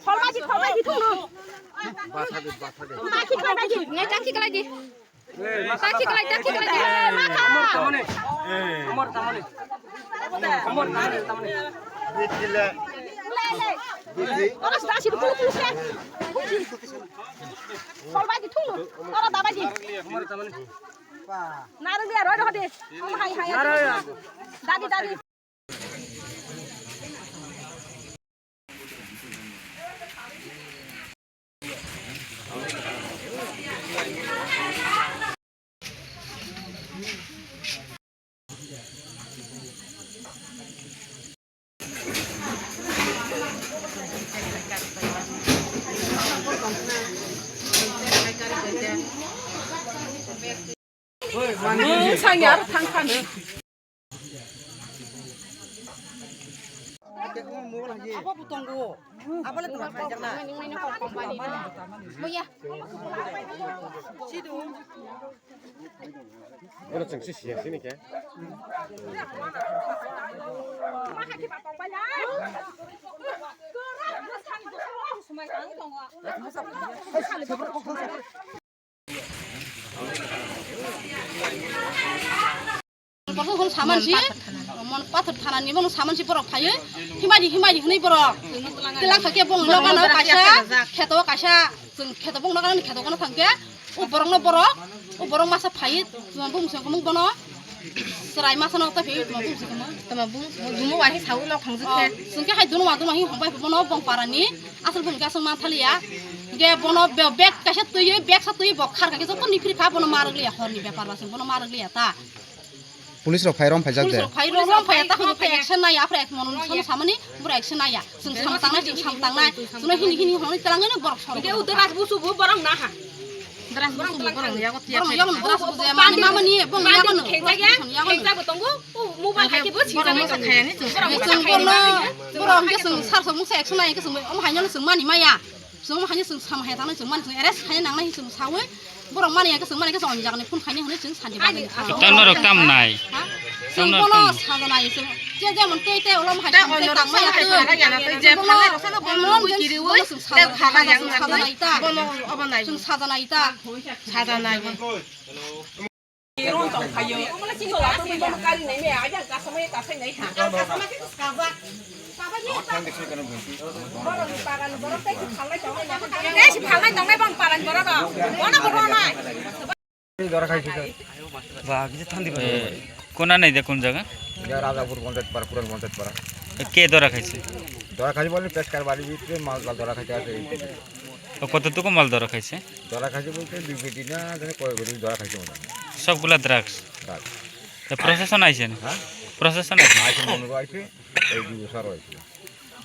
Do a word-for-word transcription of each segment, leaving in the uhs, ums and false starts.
Kholbaji, kholbaji thung nung. Bathadi, bathadi. Ngai, taki kalai di. Taki kalai, taki kalai di. Eh, mama. Amor tamani. Amor tamani, tamani. Oro sida sida kulu kulu se. Kholbaji thung nung. Oro dabaji. Amor tamani. Narung dia, roi, roi, deh. Hai, hai, hai. Dadi, dadi. Mung sanyar thangkhan. Abo bo tongo. Abo le tongkha khaijak na. Muya. Sidu. Oro chwng se siya sini khe. Borok hwn samansi, mon pathor thanani bono samansi borok phaiwi, himadi, himadi hwnwi borok. Tilang kha khe bongni nogo no kaisa, kheto kaisa, chwng kheto bongni nogo no kheto kono thang khe, o borokno borok, o borok masa phaiwi, tuma bumung song khe bono, chwrai masa no ta phaiwi, tuma bumung song khe. Tuma bumung, dumo wahi sawi no thang jik khe. Chwng khe hai duno ma duno hi hongbai bono bong parani, asol bumung khe aswk man thaliya. Ge bono be-, bag kaisa twiwi, bag sa twiwi bo khar kha khe joto ni phiri kha bono ma rwk liya, horni bepar ba chwng bono ma rwk liya ta. Police rok phai rom phaijak de. Police rok phai rom phai ta phai action nai, afre ek mon sono samani bura action nai ya. Sung sam tangnai, sung sam tangnai. Suno hini hini honi telang ni borok soro. Ke udo ras busu bu borok na ha. Dras busu bu borok ya ko tiya. Borok ya ko dras busu ya mani mama ni bong ya ko. Khengja ya. Khengja bo tongo. Mobile hai ke bo si borok no khaya ni sung. Sung borok no borok ke sung sar sung sa action nai ke sung. Om hai no sung mani maya. Chwng haino chwng sam hai thangna chwng mani chwng arrest khai nangnai chwng sawi borok mani khe chwng mani khe chwng jagani phone khaini hwnwi chwng santi bagwi. Tang norok tam nai. Ha? Chwng bono sajanai chwng je jemon tei tei ulo hai tang tei tang maya tei. Je phalai roksa no bono lugui kiriwi tei phalai yang sajanai ta. Bono obo nai. Chwng sajanai ta. Sajanai. Dora khaisi sir. Ba, kisa thandi ba. Eh, kona nai de kon jaga? Ya Rajapur Panchayat Para, Puran Panchayat Para. Eh, ke dora khaisi? Dora khaisi bole peskar bari bhitre mal dora khaisi ase. O, kototuku mal dora khaise? Dora khaise bolte dui peti na, jane koy peti dora khaise mone. Sobgula drugs? Drugs. To procession aise na? Ha? Procession aise? Aise mone ko aise, ei dui bosor aise.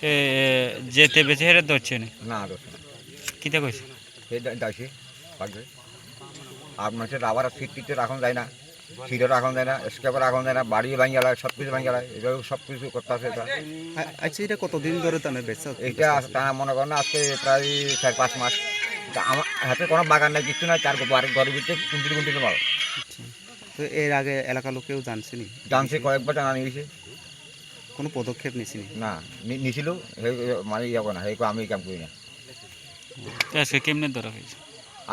E, e, je te beche here docche ne? Na, docche na. Kite koise? He da-, daise, bagre. Ar manche rubber seat tit rakhon jai na. Seat-o rakhon jai na, scrap-o rakhon jai na, bari bhangi gela, sob kichu bhangi gela, ebabe sob kichu korte ashe eta. আ-, আচ্ছা, এটা কতদিন ধরে তাহলে বেচা হচ্ছে? এটা আজ তা মনে করো না, আজকে প্রায় চার পাঁচ মাস। তা আমার হাতে কোনো বাগান নাই, কিচ্ছু নাই, তার ঘর, ঘরের ভিতরে কুইন্টাল কুইন্টাল মাল। আচ্ছা। তো এর আগে এলাকার লোক কেউ জানছেনি? জানছে, কয়েকবার জানানি হয়েছে। কোনো পদক্ষেপ নিছেনি? না, নি-, নিছিল, হে, হে, মানে ইয়ে করে না, হে কয় আমি এই কাম করি না। তো আজকে কেমনে ধরা হয়েছে?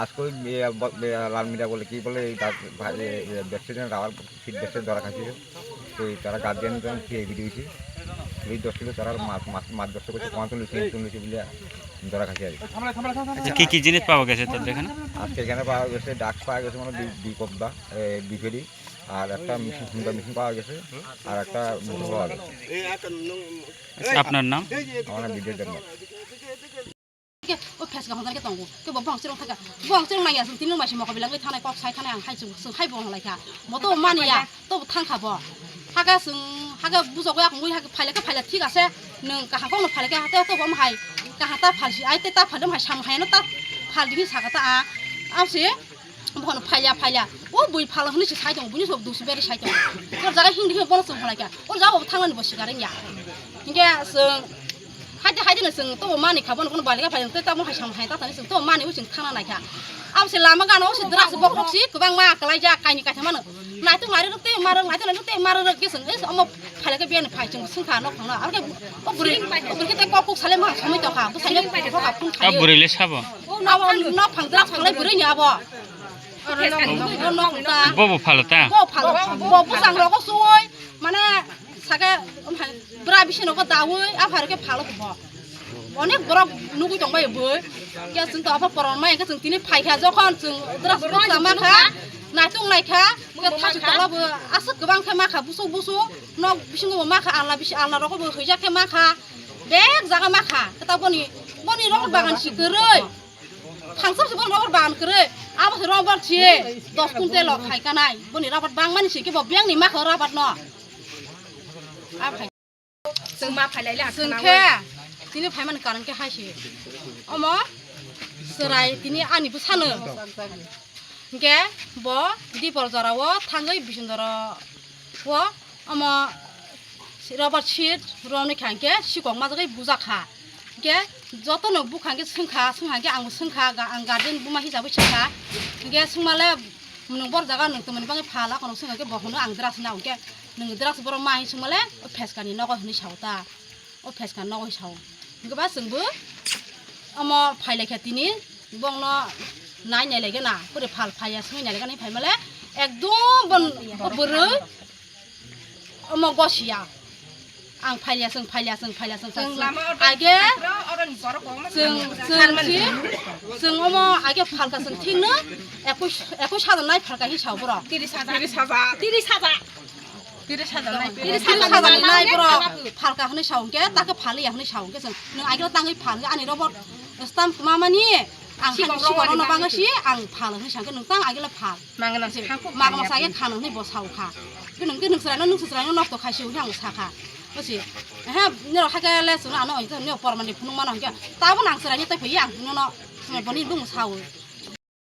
আজকে ওই, এ, ব-, এ, লাল মিরা বলে, কি বলে, এই ডাক-, ভা-, এ, এ, ব্যবসায়ী যেন রাবার ফিট ব্যবসায়ী ধরা খাইছে। তো এই তারা গার্জিয়ান যেন ফিরে ভিডিও হয়েছে। এই দশ কিলো তারা মাছ, মাছ, মাছ ব্যবসা করছে, পাঁচ চল্লিশ, তিন চল্লিশ বলে ধরা খাইছে আর কি। আচ্ছা, কি কি জিনিস পাওয়া গেছে তাদের এখানে? আজকে এখানে পাওয়া গেছে, ড্রাগস পাওয়া গেছে মানে দুই, দুই পদ্মা, এ, দুই ফেরি, আর একটা মেশিন, হুন্ডা মেশিন পাওয়া গেছে, আর একটা মোটর পাওয়া গেছে। আপনার নাম? আমার নাম বিজয় Debnath. Ke, o pheska hwnjak khe tongo. Ke bo bong chirong thangkha. Bong chirong nangya, chwng tini maisi mokol belai wngwi thanai, kok sai thanai, ang hai chwng, chwng hai bo hwnlai kha. Bo to mani ya, to bo thang kha bo. Hakhe chwng, hakhe bujok ya, wngwi hakhe phailai khe phailai, thik ase. Nwng kaham kokno phailai khe, hakhe to bo hai. Kaham ta phalsi, ai te ta phal, hai sam hai no ta phal di sa kha ta a. Ase. Bono phailya, phailya. O bui phal hwnwi se sai tongo, buini sok dusi beri sai tongo. O jaga hingdi hino bono chwng hwnlai kha. O jaga bo thangnani bo sikar wngya. Hinkhe chwng haide haide no chwng to mani kha, bono bono bailika phai tei tamo hai sam hai ta thani chwng to mani o chwng thangna nai kha. Abo se lama gana o se drak se bokhorok se kwbangma kwlaijak kaini kaitham mano. Naituk nairok tei marok, naituk nairok tei marok rok geseng, es, omo phailai khe biyani phai chwng swngkha nok thangno. Arokhe o bwrwi, o bwrwi khe tei kok kuk salai ma samui tongkha, bwsai no kok kok phun A khaio. Bwrwi le sabo. Abo nok phang dra phalai bwrwi ni abo. Oro nok, nok, nok ta. Bo bo phalo ta. Bo phalo, bo bwsang rogo suoi, mane sake, um, hai, bwra bisi nogo daui, a pharo khe phalo bo. Onek borok nugui tong bai boi. Khe chwng to apha poron mai khe chwng tini phai kha, jokhon chwng dress bwsa ma kha, naitung nai kha, khe thachi tola bo aswk kwbang khe ma kha, busuk busuk nok bisingo bo ma kha, alna bisi, alna rogo bo huijak khe ma kha, bek jaga ma kha. Khe ta boni, boni rok bagan si kwrwi, thangsa si boni rok bagan kwrwi, abo se rok bar si dos kuntel khai kanai, boni rabat bang mani si khe bo beng ni ma kha rabat no. A phai. Chwng ma phailai le Chwng khe tini phaimani karon khe hai se. Omo chwrai tini ani bwsano. Hwnkhe bo dipor jorao thangwi bisindoro o omo rubber sheet romni kha hwnkhe sikok majagwi bujak kha. Hwnkhe jotono bukha hwnkhe swngkha, swngkha hwnkhe ang swngkha, ga-, ang guardian buma hisabwi swngkha. Hwnkhe swngmale nwng bor jaga nwng twmani bagwi phala kono swngkha hwnkhe bo hwnwi ang dress na hwnkhe. Nwng drugs borok ma hinwi swngmale, o pheskani nogo hinwi sao ta, o pheskani nogo hinwi sao. Hwnkhe ba chwngbo omo phailaikha tini, bongno nai nailaikhe na, pore phal phaiya swngwi nailaikhe nai phaimale, ekdom bon o bwrwi omo gosiya. Ang phailia, chwng phailia, chwng phailia, chwng phailia, chwng lama order age, order ni borok kwbangma chwng, chwng si, chwng omo age phalka chwng thikno ekus, ekus hajar nai phalka hi sao borok. Tiris hajar. Tiris hajar. Tiris hajar. Tiris hajar nai. Tiris hajar nai borok phalka hwnwi sao hwnkhe, ta khe phaliya hwnwi sao hwnkhe chwng. Nwng agelo tangwi phal hwnkhe ani rubber stamp kwma mani ang sikok rok no bagwi si ang phal hwnwi sao hwnkhe nwng tang agelo phal. Magna se, magna sa khe khano hwnwi bo sao kha. Khe nwng khe nwng chwraino, nwng chwraino nokto khai se hwnwi ang sa kha. Bo se, ehe, nirok hakhe le chwngno ano hwnwi pormani phunuk mano hwnkhe. Tabuk ang chwraino tei phaiwi ang phunukno, boni bung sao.